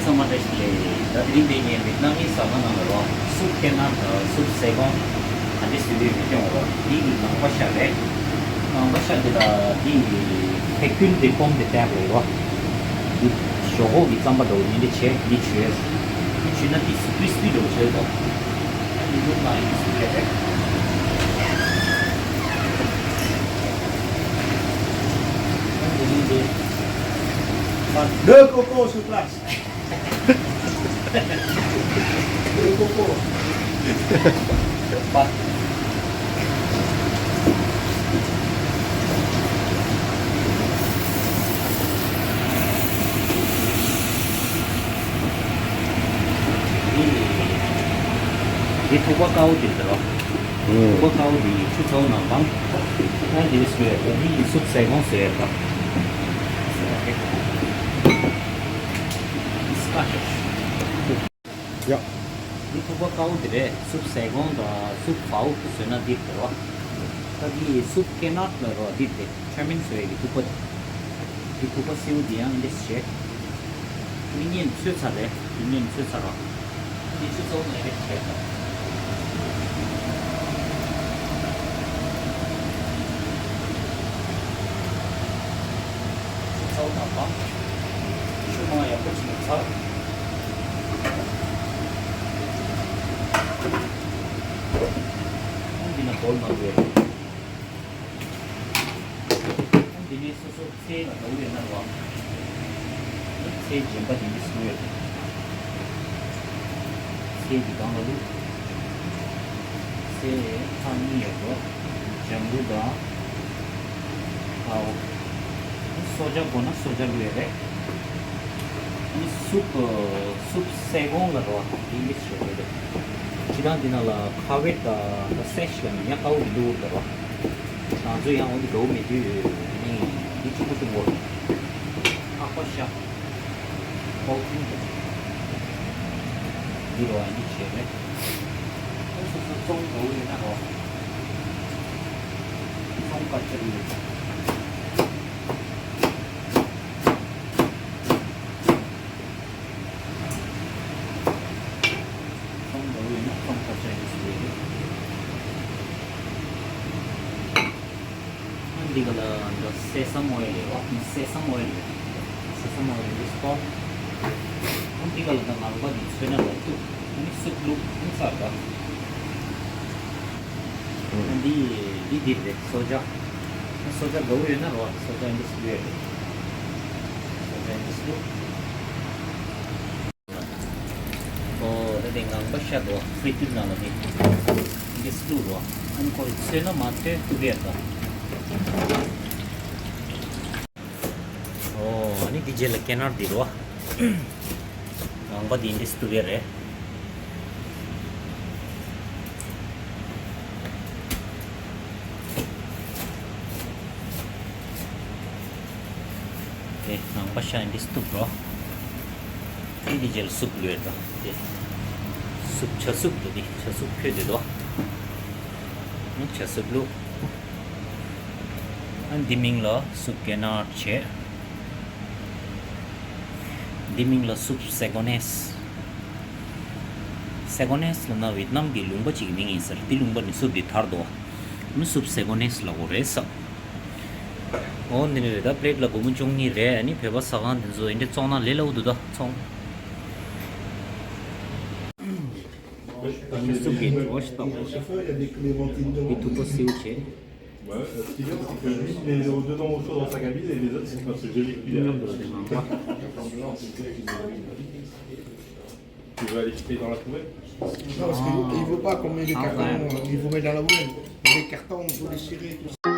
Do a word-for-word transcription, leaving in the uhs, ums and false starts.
ཚང་མ་བཀྲ་ཤིས་བདེ་ལེགས། ད་དེ་རིང་འདི་ངས་ཝེད་ནམ་མི་ཟ་ཁང་ནང་ལ་རོ། སུབ་ཀེ་ནར་དང་སུབ་སེ་གོང་། ད་འདི་བཟོས་པའི་བི་ཌིའོ་རོ། འདི་གི་ནང་པ་ཤ་རེད། ནང་པ་ཤ་འདི་ད་འདི་ཕེ་ཀུན་འདི་ཀོམ་འདི་ཏེབ་ལས་རོ། འདི་ཞོག་ཁོག་གི་རྩམ་པ་འདྲ་བོ་འདི་འདྲ་བྱས་འདི་བྱོས། བྱས་ན་འདི་སུ་ཀྲིས་པི་འདྲ་བོ་བྱས་དོ། ད་འདི་ལུག་ནང་ཡིན་སུ་རེད་རེད། ད་འདི་ནི་འདི་ད་ལོ་ཀོ་ཀོ་སུ་པ་ལ་སི། འདི་ཐུག་པ་དཀར་པོ་དེ་འདྲ་བ། ཐུག་པ་དཀར་པོ་དེ་ཡི་ཆུ་ཚ་པོ་ནང་བཏང་། ཨ་འདི་སུ་ཡ་ད་འདི་ཡི་སུབ་སེ་གོང་སུ་ཡ་ད། ཡ། འདི་ཐུག་པ་དཀར་པོ་འདི་རེད། སུབ་སེ་གོང་དང་སུབ་ཕའུ་བཟོས་ན་འདི་རེད་བ། ད་འདི་སུབ་ཀེ་ནར་ལ་རོ་འདི་རེད། ཆ་མིན་བཟོས་ཀྱི་ཐུག་པ་འདི། འདི་ཐུག་པ་སེའུ་འདི་ཡང་འདི་བྱས། མི་ཉན་ཚོད་ཚ་རེད། མི་ཉན་ཚོད་ཚ་རོ། འདི་ཆུ་ཚོད་ནས་རེད་བྱས། ཚ་བོ་དང་བམ། ཆུ་མང་ཡག་པོ་ཅིག་ཚ། འདི་ན་སྦོལ་མང་པོ་ཡོད། འདི་ནས་སོ་སོ་ཚལ་ལ་འགྲོ་གི་ཡོད་ན་རོ། ཚལ་རྗེན་པ་འདི་འདི་སུ་ཡོད། ཚལ་འདི་སྒང་ལ་བླུགས། ཚལ་ཐག་གཉིས་ཡོད་འགྲོ། ལྗང་གུ་དང་། ཨའོ། སོ་ཇ་དགོས་ན་སོ་ཇ་བླུགས་ཡོད་རེད། ཨ་ནི་སུབ་སུབ་སེ་གོང་ལ་རོ། འདི་འདི་ཞོག་རེད། ཁྱེད་རང་འདི་ནང་ལ་ཁ་བེད་དང་ད་སེ་ཤི་ལ་ནི་ཉ་དཀར་པོ་འདི་བླུགས་ཡོད་རོ། ང་ཚོ་ཡང་འོ་འདི་འགྲོ་མེད་དུས་ནི་འདི་ཆུང་ངུ་ཆུང་ངུ་ཨ་ཁོ་ཤ་ཧོལ་ཁྲིམ་དུ་འདི་རོ། ཨ་འདི་བྱས་རེད། ཁོ་སོ་སོ་ཙོང་འགྲོ་ཡོད་ན་རོ། ཙོང་དཀར་ཆ་རེད། ཙོང་འདྲ་བོ་ཡིན་ན་ཙོང་དཀར་ཆ་ཡིན་ཟེར་གྱི་རེད། ཨ་འདི་ག་ལ་འདི་སེ་སམ་ཨོ་ཡེལ་རེད་བ། སེ་སམ་ཨོ་ཡེལ་རེད། སེ་སམ་ཨོ་ཡེལ་འདི་སྟོར། ཨ་འདི་ག་ལ་འདི་ངང་པ་འདི་ཚོས་ན་ལ་བཏུབ། ཨ་ནི་སུབ་བླུགས། ཨ་ནི་ཚར་འདྲ། ཨ་འདི་འདི་འདི་རེད། སོ་ཇ། སོ་ཇ་དགའ་བོ་ཡོད་ན་རོ། སོ་ཇ་འདི་སུབ་ཡོད་རེད། སོ་ཇ་འདི་སུབ། ཨོ་ད་དེ་ངང་པ་ཤ་འགྲོ་ཧྥི་ཏིར་ནང་ལ་དེ་འདི་སུ་རོ། ཨ་ནི་ཁོ་ཚོས་ན་མ་ཚོས་ཐུག་ཡས་དང་། ཨོ་ཨ་ནི་འདི་རྗེས་ལ་ཀེ་ནར་འདི་རོ། ངང་པ་འདི་འདི་སུ་ཐུག་ཡས་རེད། དེ་ངང་པ་ཤ་འདི་སུ་ཐུག་རོ། ཨ་འདི་རྗེས་ལ་སུབ་ལོས་དང་དེ། སུབ་ཆ་སུབ་ལོ་དེ་ཆ་སུབ་ཁོས་དེ་དོ། ཨ་ཆ་སུབ་ལོ། ཨ་འདི་མིང་ལ་སུབ་ཀེ་ནར་བྱས། འདི་མིང་ལ་སུབ་སེ་གོ་ནེས། སེ་གོ་ནེས་ལབ་ན་ཝེད་ནམ་གྱི་ལུང་པ་ཅིག་གི་མིང་ཡིན་ཟེར། འདི་ལུང་པ་ནི་སུབ་འདི་དར་དོ། ཨ་ནི་སུབ་སེ་གོ་ནེས་ལབ་དགོས་རེད་ས། འོ་འདི་ནི་རེད། ད་པི་ལེཊ་ལ་སྒོར་མོ་བཅུ་གཉིས་རེད། ཨ་ནི་བོད་པ་ཟ་ཁང་དེ་ཚོ་འདི་འདྲ་བཙོང་ན་ལས་སླ་པོ་འདུག་ད་ཚོང་། ཨ་ནི་སུབ་ཀྱི་འགྲོ་ཞིག་ལྟ་དགོས། འདི་ཐུག་པ་སེའུ་བྱས། Ouais, euh, ce qui est bien, c'est que lui, il met au dedans au chaud dans sa cabine et les autres, ils sont pas ce joli cul derrière. Tu veux aller jeter dans la poubelle ? Non, parce qu'il ne veut pas qu'on met les cartons, euh, il faut mettre dans la poubelle. Les cartons, il faut les serrer, tout ça.